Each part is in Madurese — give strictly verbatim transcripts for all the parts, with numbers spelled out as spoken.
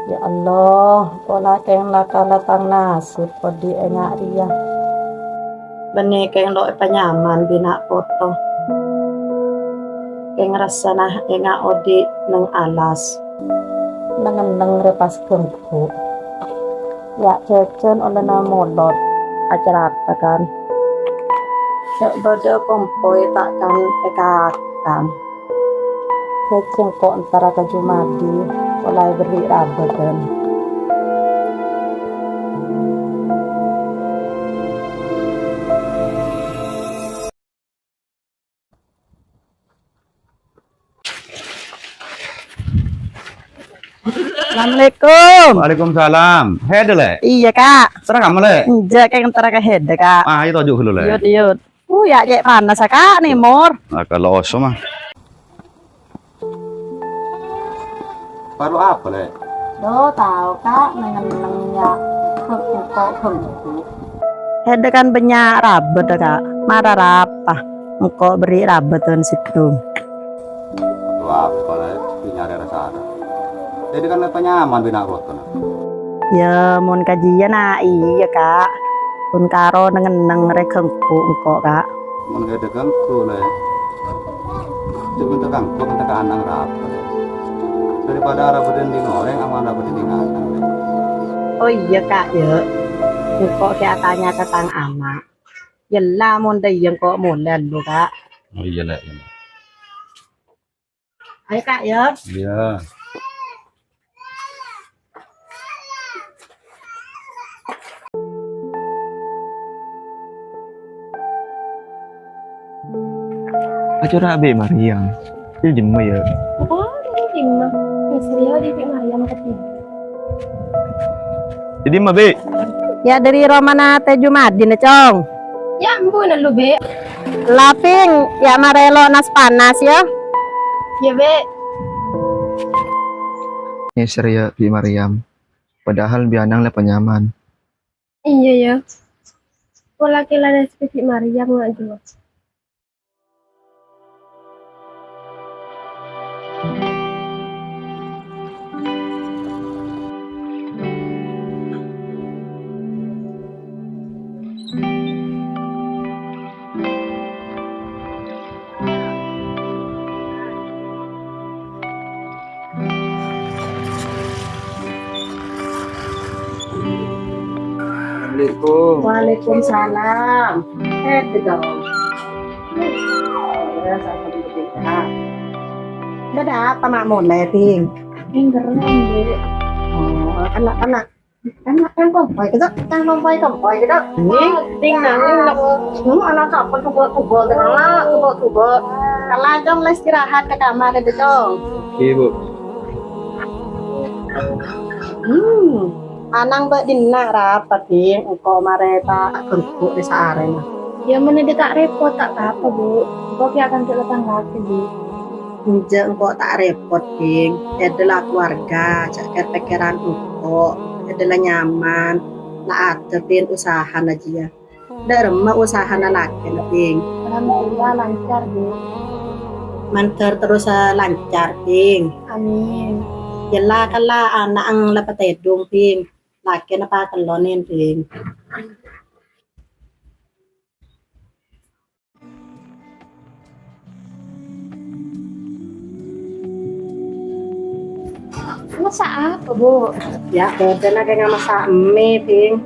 Ya Allah, pola kèng la kala tang nasib odi' enga' rèya. Bânnè kèng lo' èpanyaman bi' na' poto. Kèng rassana enga' odi' neng alas. Neng-enneng rè pas ghânggu. Ya' jhâjhân ollèna molot acaratakan. Jhâ' bâdâ kompoy ta' kan èkakan. Jhâjhân ko' entara ka Jumadi, pola èberri' rabâdhân. Assalamualaikum. Waalaikumsalam. Hèdâ, Lè'? Iyâ, Ka'. Sèra kamma, Lè'? Enjâ', Ka', entara ka hèdâ, Ka'. Ah, iyâ, toju' ghâllu, Lè'. Iyâ, iyâ. Uh, ya', cè' panas, Ka', nèmor. Nah, kalau oso mah. Parlo apa, Lè'? Lo, tao, Ka', neng-enneng ya. Kok, kok, kok, kok. Hèdâ kan bânnya' rabâdhâ, Ka'. Mara rapa? Engko' berri' rabâdhân sèttong. Lo apa, Lè'? Nyarè ra-sara. Jadi kan lè' panyaman bi' na' potona. Ya, mon kajiyâ na' iyâ, Ka'. Pon karo neng-enneng rè ghânggu engko', Ka'. Mon ghâdhâ ghânggu, Lè'. Cuma ta' ghânggu, ta' kanang rapa, Lè'. Daripada arapa dinding orèng, aman arapa dinding anang, Lè'. Oh iyâ, Ka', yâ. Engko' kè atanya ka tang ama'. Yella, mon dâ' iyâ engko' molè lu, Ka'. Oh iyâ, Lè', iyâ. Ayo, Ka', ya. Iyâ. Acara Abi Maryam. Itu jemma ya. Oh, ini jemma. Misalnya di Abi Maryam ketiga. Jadi, Ma, Bi? Ya, dari romana Teh Jumadin, Cong. Ya ampun, lu, Bi. Laping, ya, marelo nas panas, ya. Ya, Bi. Ngeser, ya, Bi Maryam. Padahal bianang le penyaman. Iya, ya. Pola kela dari Bi Maryam nggak jelas. Assalamualaikum. Waalaikumsalam. Eh, tidak. Bâdâ apa, Ma', molè, Bhing? Enggak, Bhing. Oh, ana'-ana'. Ana' kan kompoy, gitu. Kan kompoy, kompoy, gitu. Ini, Bhing, nangis, nak. Hmm, ana' sapa, coba-coba, gitu, nak. Coba-coba. Kalau Cong, istirahat ke kamar, gitu, Cong. Oke, Bu. Hmm. Anang bâ' dinna' rapa, Bhing? Engko' marè ta' ghânggu rè saarèna. Ya, mon dâ' ta' rèpot, ta' apa, Bu. Engko' kèya akan cè' lapangan lagi, Bu. Enjâ' engko' ta' rèpot, Bhing. Èdâlla keluarga, jhâ' kèr-pèkkèran engko'. Èdâlla nyaman, la adâ, Bhing, usahana jiyâ. Dâ' remma usahana lakèna, Bhing? Alhamdulillah, lancar, Bu. Mandhâr terros, eh, lancar, Bhing. Amin. Yella kala ana'na la patèdung, Bhing. Lakèna pakellonèn, Bhing. Massa' apa, Bu? Ya, bâdâna kèng massa' mi, Bhing.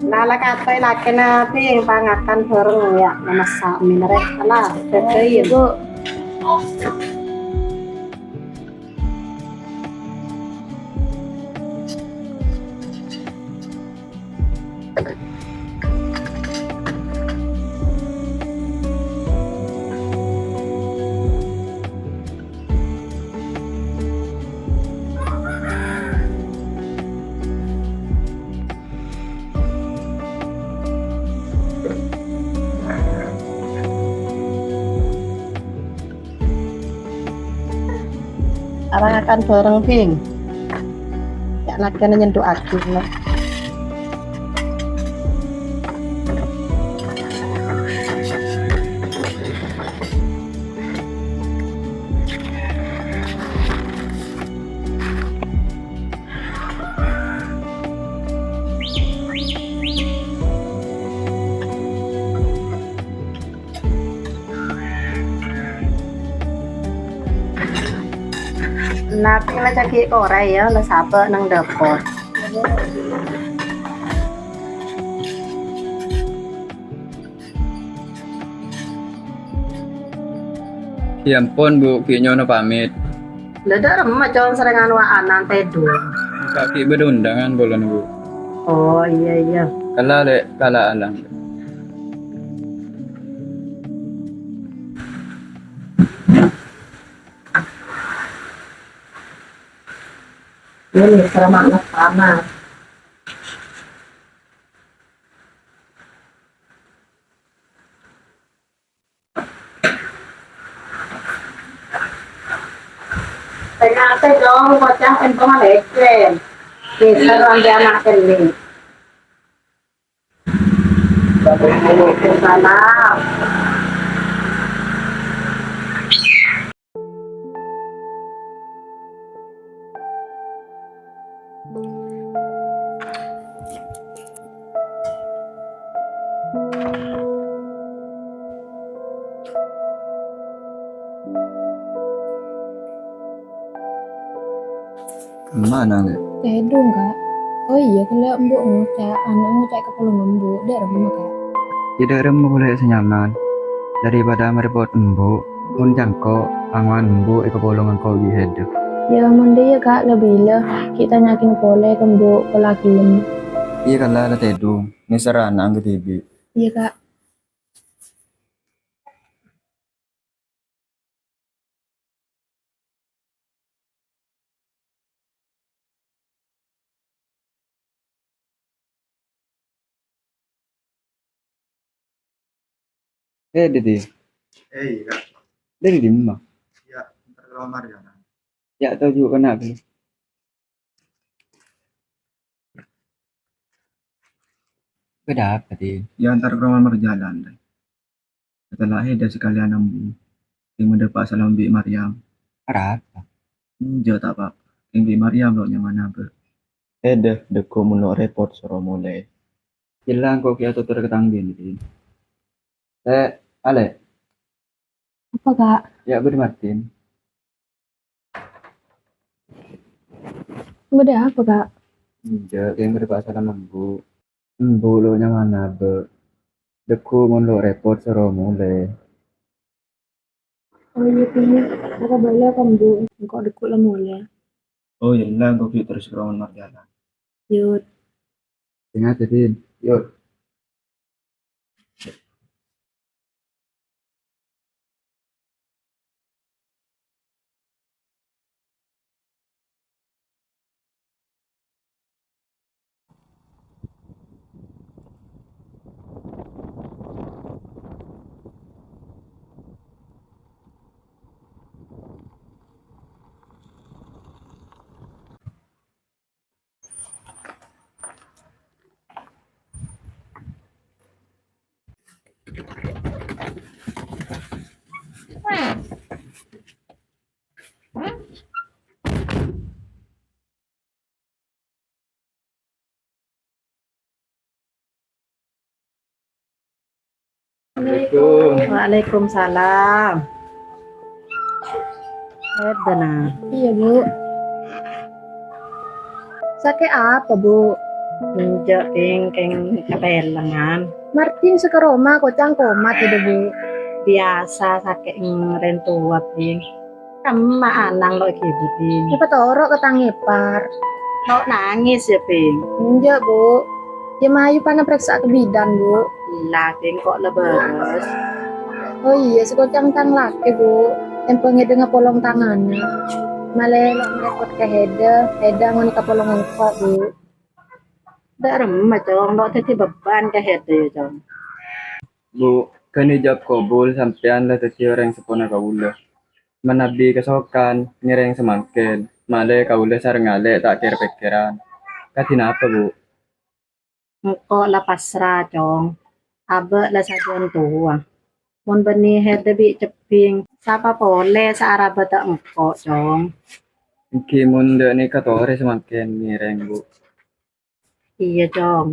Nah, la katoè lakèna, Bhing, pangakan bhâreng, ya, massa' mi narè. Ala, bâdâi. Bu. Arang akan bhâreng, Bhing. Ya', lakèna nyentu'aghi, no. Kala cagi' korè, ya, la sabâ' neng dâpor. Ya ampon, Bu, ghi' nyo'ona pamit. La, dâ' remma, Cong, sareng anuwa'an tèdung. Engko' ghi' bâdâ undangan polana, Bu. Oh, iyâ, iyâ. Kala, Lè', kala alang. Ini selamat panas. Tengah teh dong, bocah empong lecen. Bisa nanti anak kene. Salam. Kemma, Lè'? Tèdung, Kak. Oh iyâ, ghellâ' embu' ngoca', ana' ngoca' èkapolong embu', dâ' remma, Kak? Yâ, dâ' remma polè sè nyaman. Daripada marèpot embu', mon cangko', angowan embu' èkapolong engko' bi' Heda. Yâ, mon dâ' iyâ, Kak, la bilâ, ghi' tanya'aghin polè ka embu' pola ghellem. Iyâ, kala la tèdung, nèsèra ana' engko' dhibi'. Iyâ, Kak. Eh, Dede. Eh, iyâ, Kak. Dede dimma? Iyâ, entar ka kamar ya, Kak. Iyâ, toju' kana', Be. Bâdâ apa, Din? Iyâ, entar ka kamar marjhâlân, Dè. Setelah Heda sekalian ambu, kèng madâpa' salam bi' Maryam. Arapa? Enjâ', ta' pa-apa. Kèng bi' Maryam lo' nyamana, Be. Heda, dâgghu' mon lo' rèpot soro molè. Jhâ' la engko' ghi' atotor ka tang binè, Din. Lè', Alè'. Apa, Kak? Yâ, bâdâ Martin. Bâdâ apa, Kak? Enjâ', kèng bâdâ pasalla embu'. Embu' lo' nyamana, Be. Dâgghu' mon lo' rèpot soro molè. Oh iyâ, Pi. Mara bâlâ ka embu'. Engko' dâgghu' la molè. Oh iyâ, la engko' ghi' terros ka kamar marjhâlân. Yut. Sènga', Din. Yut. Assalamualaikum. Waalaikumsalam. Heda, nah. Iyâ, Bu. Sakè' apa, Bu? Enjâ', Bhing, kèng katèlengan. Martin sakaroma kocang komat, Heda, Bu. Biyasa sakè' rèng towa, Bhing. Kemma ana'na lo' ègibâ, Bhing? Èpatoro' ka tang èpar. Lo' nangès, yâ, Bhing? Enjâ', Bu. Yâ, mayu pana parèksa ka bidan, Bu. Ella, Bhing, ko' la bârâs. Oh iyâ, sè kocang tang lakè, Bu. Tèmbhâng èdhângnga polong tang ana'. Malè lo' marèpot ka Heda, Heda ngonè' ka polong engko', Bu. Dâ' remma, Cong, lo' dhâddhi beban ka Heda, yâ, Cong. Bu, ghânèka jâwâb kobul sampèyan la dhâddhi orèng seppona kaulâ. Manabi kasokan ngèrèng samangkèn, malè kaulâ sareng Alè' ta' kèr-pèkkèran. Kadhi napa, Bu? Engko' la pasra, Cong. Abâ' la sajân towa. Mon bânnè Heda bi' Cebbhing, sapa polè sè arabâdhâ engko', Cong? Èngghi mon dâ' nèka torè samangkèn ngèrèng, Bu. Iyâ, Cong.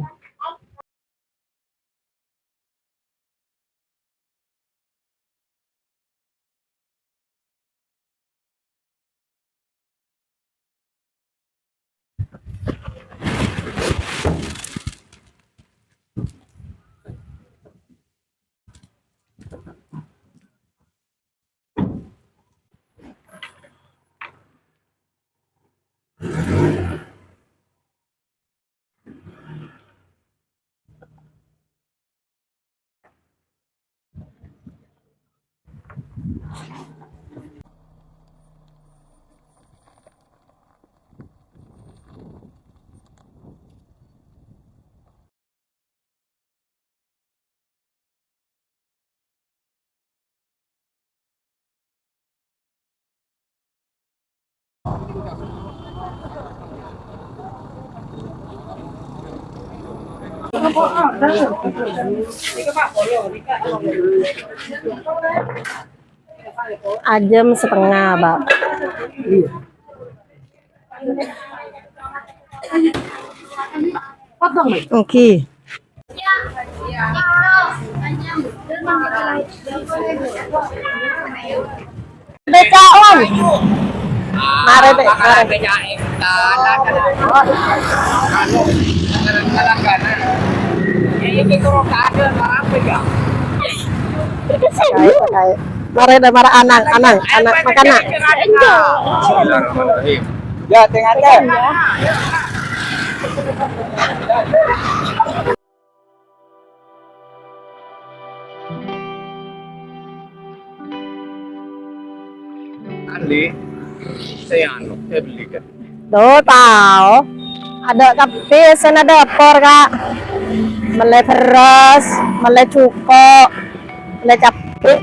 Ajâm setengah, Pak. Oke. Becak, Wan. Mare, Be, mare. Mare, mare, anang, anang, anang, makan, nak. Bismillahirrahmanirrahim. Ya, tengah. Andi, saya anu, saya beli kan. Duh, tao. Adâ' kabbhi sè è dâpor, Ka'. Mellè bherrâs, mellè jhuko', mellè cabbhi.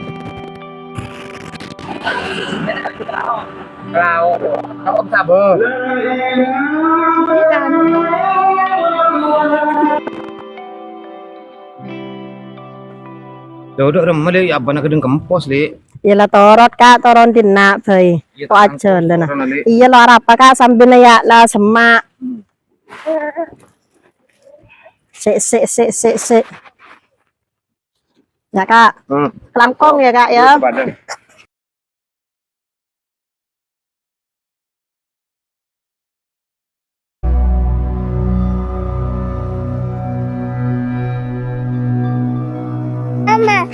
Lao, lao, sabâ. Duduk remma, Lè', ya abana ghâdhâng kempos, Lè'. Iyâ la torot, Ka', toron dinna' bhâi. Iyâ, kok ajhâlâna. Iyâ la arapa, Ka', sambina ya la semma'. Hmm. Sè', sè', sè', sè', sè'. Ya, Ka'. Hmm. Kelangkong ya, Ka', ya. Iyâ, sepadan.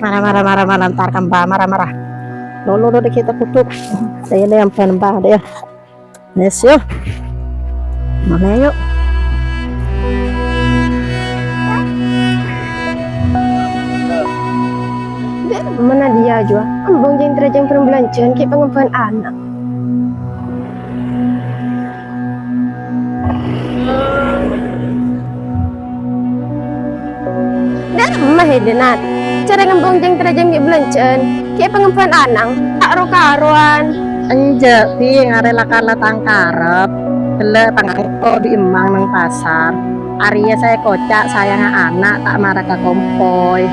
Mara, mara, mara, mara, entar ka Mbah, mara, mara. Lolo, lolo, kita kuduk. Saya ini yang Mbah, Mbah, ya. Yes, yo. Mana, yuk? Mana dia jua? Embong jeng terajang perbelanjaan ki pangembhâ'ân ana'. Dâ'ramma hèdâ, Nat? Cara ngembong jeng terajang ghi' belanja'an, ghi' pangembhâ'ân ana', ta' ro-karowan. Enjâ', Bi, ngarè la-kala tang karep. Ghellâ' tang angko bi' emmang neng pasar. Arèya sè èkoca' sayangnga ana' ta' mara ka kompoy.